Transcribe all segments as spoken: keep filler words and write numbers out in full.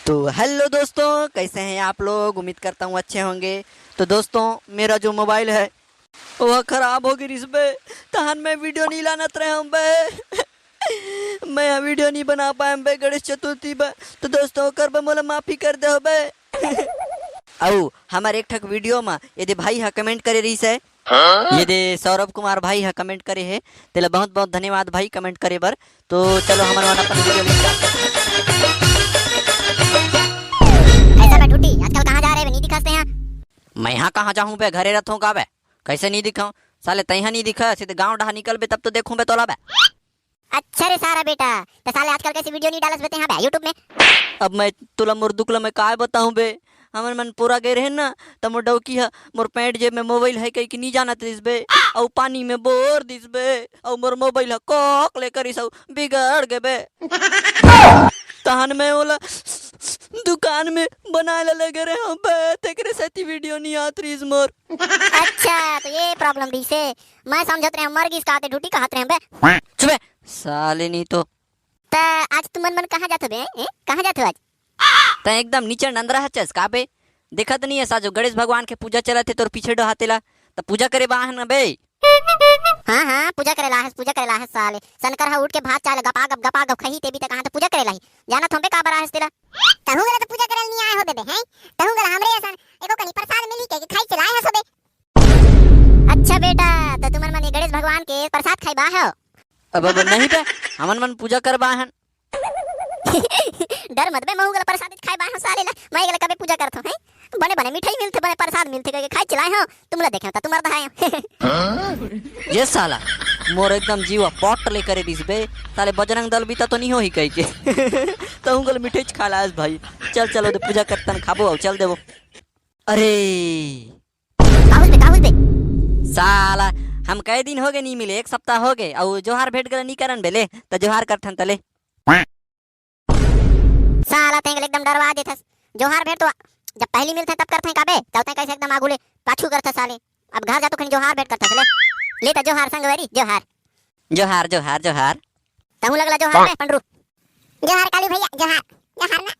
तो हेलो दोस्तों, कैसे हैं आप लोग? उम्मीद करता हूँ अच्छे होंगे। तो दोस्तों, मेरा जो मोबाइल है वो खराब हो गिस बे, तहन मैं वीडियो नहीं लानत रहे हूँ बे। मैं यहाँ वीडियो नहीं बना पाए बे गणेश चतुर्थी बे। तो दोस्तों, ओकर बे मोला माफी कर दे बे। अउ हमर एक ठक वीडियो में यदि भाई हा कमेंट करे रहिस है, ये दे सौरभ कुमार भाई हा कमेंट करे हे, तेला बहुत बहुत धन्यवाद भाई कमेंट करे बर। तो चलो हमन मन अपन वीडियो ले start करते हैं। कैसा बे ठूठी, आजकल कहाँ जा रहे बे? नहीं दिखाते यहाँ। मैं यहाँ कहाँ जाहूँ बे, घरे रहत हूँ का बे? कैसे नहीं दिखाऊँ? साले तैहा नहीं दिखा, सीधे गाँव डहा निकल बे तब तो देखूँ बे तोला बे। अच्छा रे सारा बेटा, त साले आजकल कैसे वीडियो नहीं डालस बे तेहा बे YouTube में? अब मैं तोला मोर दुख ल मैं काय बताऊं बे। हमन मन पूरा गए रहे ना, त मोर डौकी ह मोर पैंट जेब में मोबाइल है कहि के नहीं जानत रिस बे, अउ पानी में बोर दिस बे, अउ मोर मोबाइल ह कॉक ले करिस अउ बिगड़ गे बे। तहन मैं ओला दुकान में बनाए ला लगे रहे हूँ बे, तेकरे सेती वीडियो नहीं आत रिस मोर। अच्छा, तो ये प्रॉब्लम रहिसे। मैं समझत रहे मर गिस का, ते ठूठी कहत रहे बे। चुप बे, साले नहीं तो। त आज तुमन मन कहाँ जात हो बे? हैं? कहाँ जात हो आज? त एकदम नीचे नंदरा हचस का बे? देखत नहीं है साजो, गणेश भगवान के पूजा चलत हे तोर पीछे डोहाते ला, त पूजा करे बा हन बे। हाँ हाँ, पूजा करे ला हस, पूजा करे ला हस साले। सनकर ह उठ के भात चाल गपा गप गपा गप खही, तेबी त कहाँ त पूजा करे लाही। जानत हों बे का बर आहस तेला? तहूँ गला त पूजा करे ल नहीं आए हो बे, हैं? तहूँ गला हमरे असन एको कनी प्रसाद मिली के खाई चलाए हस बे। अच्छा बेटा, त तुमन मन ये गणेश भगवान के प्रसाद खाई बा हो? अब, अब नहीं बे, हमन मन पूजा करबा हन। डर मत बे, महू गला प्रसाद खाई बा हन साले ला, मैं गला कबे पूजा करथो हैं? बने बने मिठाई मिलथे, बने प्रसाद मिलथे, कहिके खाई चलाए हो, तुमला देखे हो त तुमर दहाए हो। ये साला, मोर एकदम जीवा पट ले करे दिस बे, साले बजरंग दल बीता तो नहीं होही कहिके। तहूँ गला मिठाई खा लास भाई, चल चल, ओदे पूजा करतन खाबो अउ चल देबो। अरे, काहुस बे, काहुस बे? साला, हम कई दिन हो गए नहीं मिले, एक सप्ताह हो गए, अउ जोहार भेंट गला नहीं करन बे ले, त जोहार करथन तले। साला, तें एकदम डरवा देथस। जोहार भेंट तो जब पहली मिलथे तब करथे का बे, तब तें कैसे एकदम आगू ले पाछू करथस साले। अब घर जा तो खनी जोहार भेंट करथस ले। ले त जोहार संगवारी, जोहार। जोहार, जोहार, जोहार। तहूँ लगला जोहार बे, पंडरू। जोहार कालू भैया, जोहार। जोहार ना।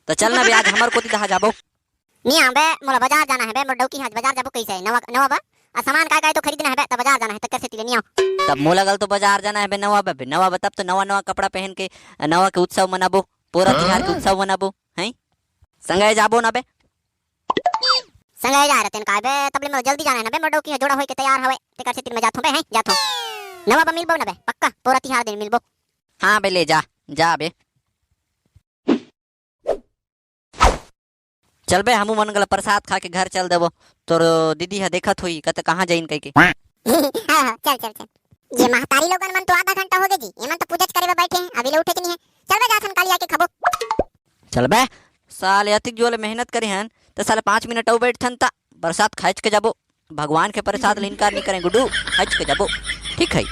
त चल ना बे, आज हमर कोती दहा जाबो। नहीं आऊँ बे, मोला बाजार जाना है बे, मोर डौकी आज बाजार जाबो कैसे है? नवा, नवा बा? आ सामान काय काय तो खरीदना है बे, त बाजार जाना है, तकर से तिले नहीं आऊँ। तब मोला गल तो बाजार जाना है बे, नवा बा बे, नवा बा, तब तो नवा, नवा कपड़ा पहन के, नवा के उत्सव मनाबो, पोरा तिहार के उत्सव मनाबो, हैं? संगे जाबो ना बे? संगे जा रहे तेन काय बे, तब ले मोला जल्दी जाना है ना बे, मोर डौकी ह जोड़ा होई के तैयार हवे, तेकर से तिले मैं जाथों बे, हैं? जाथों। नवा बा मिलबो ना बे, पक्का, पोरा तिहार दिन मिलबो। हाँ बे, ले जा, जा बे। चल बे, हमू मन गला प्रसाद खा के घर चल देबो। तोर दीदी ह देखत होई, कत कहाँ जाइन कहिके। हाँ, हाँ, चल, चल, चल। ये महतारी लोगन मन तो आधा घंटा हो गए जी, ये मन तो पूजा करे बर बैठे हैं, अभी ले उठे के नहीं है। चल बे, जाथन काली आके खाबो। चल बे, साले अतिक जोले मेहनत करे हन, त साले पाँच मिनट अउ बैठथन त प्रसाद खाइच के जाबो। भगवान के प्रसाद ले इनकार नहीं करें गुड्डू, खाइच के जाबो। ठीक है।